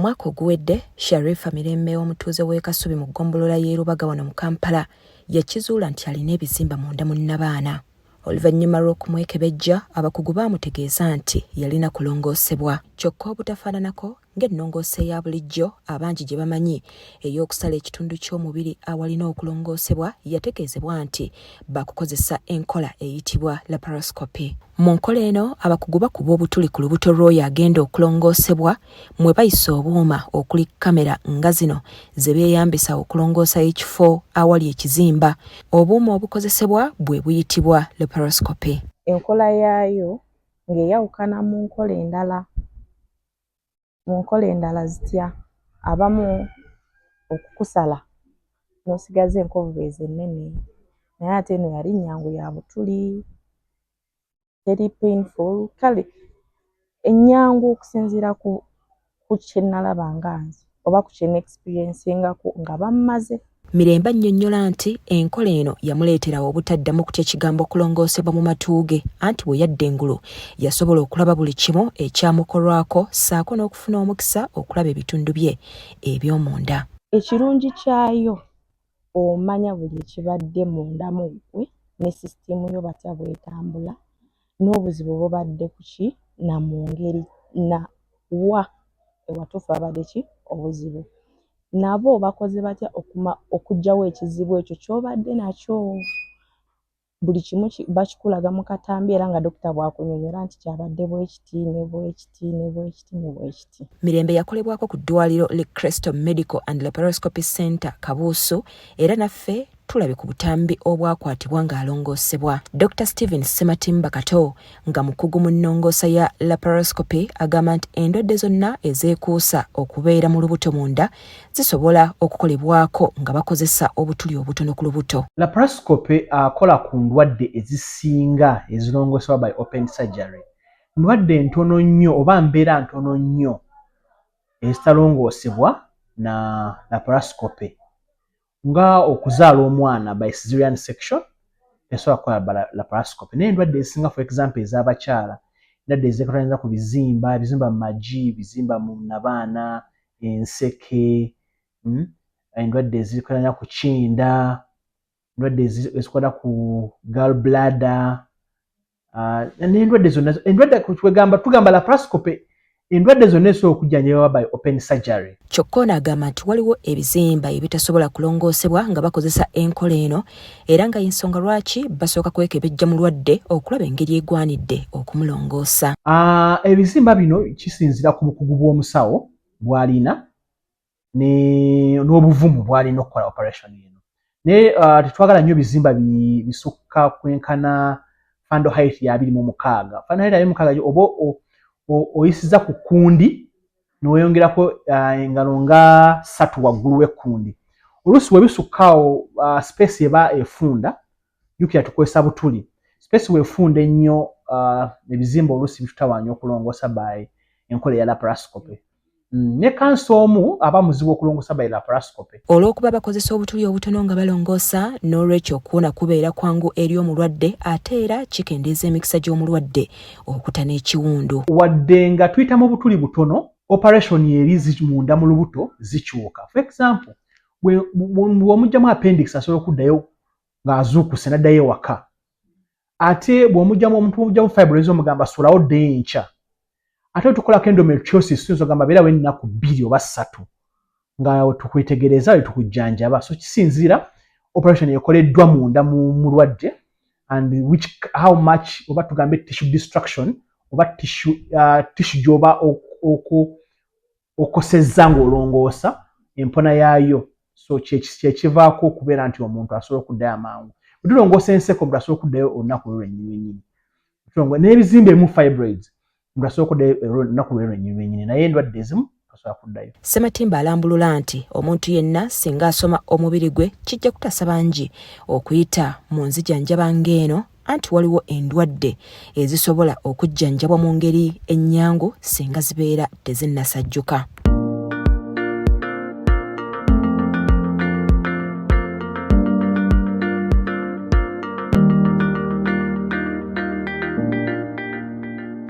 Omwaka oguwedde, Sharifa Mirembe omutuuze w'e Kasubi mu ggombolola y'e Lubaga wano mu Kampala yakizuula nti alina ebizimba munda mu nnabaana. Oluvannyuma lw'okumwekebejja, abakugu baamutegeeza nti yalina kulongoosebwa. Kyokka obutafaananako ng'ennongoosa eya bulijjo abangi gye bamanyi ey'okusala ekitundu ky'omubiri awalina okulongoosebwa, yategeezebwa nti bakukozesa enkola eyitibwa laparoscopy. Mu nkola eno, abakugu bakuba obutuli ku lubuto lw'oyo agenda okulongoosebwa mwe bayisa obuuma okuli kkamera nga zino ze beeyambisa okulongoosa ekifo awali ekizimba. Obuuma obukozesebwa bwe buyitibwa laparoscopy. Enkola yaayo ng'eyawukana mu nkola endala. Mu nkola endala zitya? Abamu okukusala n'osigaza enkovu ezo ennene, naye ate eno yali nnyangu ya butuli, teri painful, kale ennyangu okusinziira ku kye nnalaba nga nze oba ku kye nexperiencingako nga bammaze. Mirembe annyonnyola nti enkola eno yamuleetera obutaddamu kutya kigambo kulongoosebwa mu matu ge anti bwe yadda engulu yasobola okulaba buli kimu ekyamukolwako ssaako n'okufuna omukisa okulaba ebitundu bye eby'omunda. Ekirungi kyayo omanya buli ekibadde munda mu ggwe ne sisitiimu yo batya bw'etambula n'obuzibu bubadde ku ki na mu ngeri na wa ewatuufu wabadde ki obuzibu. Nabo bakoze batya okuggyawo ekizibu ekyo ky'obadde nakyo. Buli kimu bakikulaga mu katambi era nga dokita bw'akunnyonnyola nti kyabadde bwe kiti ne bwe kiti ne bwe kiti ne bwe kiti. Mirembe yakolebwako ku ddwaliro li Crystal Medical and Laparoscopy Centre Kabuusu era naffe tulabye ku butambi obwakwatibwa ng'alongoosebwa. Dr Stephen Ssematimba Kato nga mukugu mu nnongoosa ya laparoscopy agamba nti endwadde zonna ezeekuusa okubeera mu lubuto munda zisobola okukolebwako nga bakozesa obutuli obutono ku lubuto. Laparoscopy akola ku ndwadde ezisinga ezirongosebwa by open surgery. Ndwadde ntono nnyo oba mbeera ntono nnyo ezitalongoosebwa na laparoscopy nga okuzaala omwana by cesarean section tesobola kukola laparoscopy, naye endwadde ezisinga, for example ez'abakyala, endwadde ezekwataniza ku bizimba, ebizimba mu magi, ebizimba mu nabaana, enseke, endwadde ezikwatanya ku kyenda, endwadde ezikwata ku gall bladder, n'endwadde zonna, endwadde kwegamba tugamba laparoscopy endwadde zonna ezisobola okujjanjabibwa by open surgery. Kyokka ono agamba nti waliwo ebizimba ebitasobola kulongoosebwa nga bakozesa enkola eno era nga y'ensonga lwaki basooka kwekebejja mulwadde okulaba engeri egwanidde okumulongoosa. Ebizimba bino kisinziira ku bukugu bw'omusawo bw'alina n'obuvumu bw'alina okukola operation eno, naye tetwagala nnyo bizimba bisukka kwenkana fundal height ya 26. Fundal height 26 oba oyisiza ku kkundi n'oyongerako engalo nga 3 waggulu w'ekkundi. Oluusi bwe bisukka awo, space eba efunda. Jjukira tukozesa butuli. Space bw'efunda ennyo, ebizimba oluusi bitutawaanya okulongoosa by enkola eya laparoscopy. Ne kansa omu aba muzibu okulongoosa by laparoscopy. Olw'okuba bakozesa obutuli obutono nga balongoosa, n'olwekyo okuwona kubeera kwangu eri omulwadde ate era kikendeeza emikisa gy'omulwadde okuta n'ekiwundu. Wadde nga tuyita mu butuli butono, operation eri munda mu lubuto zikyuka. For example, bw'omugyamu appendix asobola okuddayo ng'azuukuse n'addayo ewaka, ate bw'omugyamu omuntu bw'omugyamu fibroids omugamba sulawo ddeyo enkya. Ate tukolako endometriosis tuyinza ogamba beerawo ennaku 2 oba 3 nga tukwetegereza we tukujjanjaba. So kisinziira operation ekoleddwa munda mu mulwadde and which how much oba tugambe tissue destruction oba tissue gy'oba okosezza ng'olongoosa empona yaayo. So kyekivaako okubeera nti omuntu asobola okuddayo amangu. Bwe tulongoosa enseko, omuntu asobola okuddayo olunaku lwe lwennyini lwennyini. N'ebizimba ebimu, fibroids, omuntu asobola okuddayo olunaku lwe lwennyini lwennyini, naye endwadde ezimu tosobola kuddayo. Ssematimba alambulula nti omuntu yenna singa asoma omubiri gwe kijja kutaasa bangi okuyita mu nzijanjaba ng'eno, anti waliwo endwadde ezisobola okujjanjabwa mu ngeri ennyangu singa zibeera tezinnasajjuka.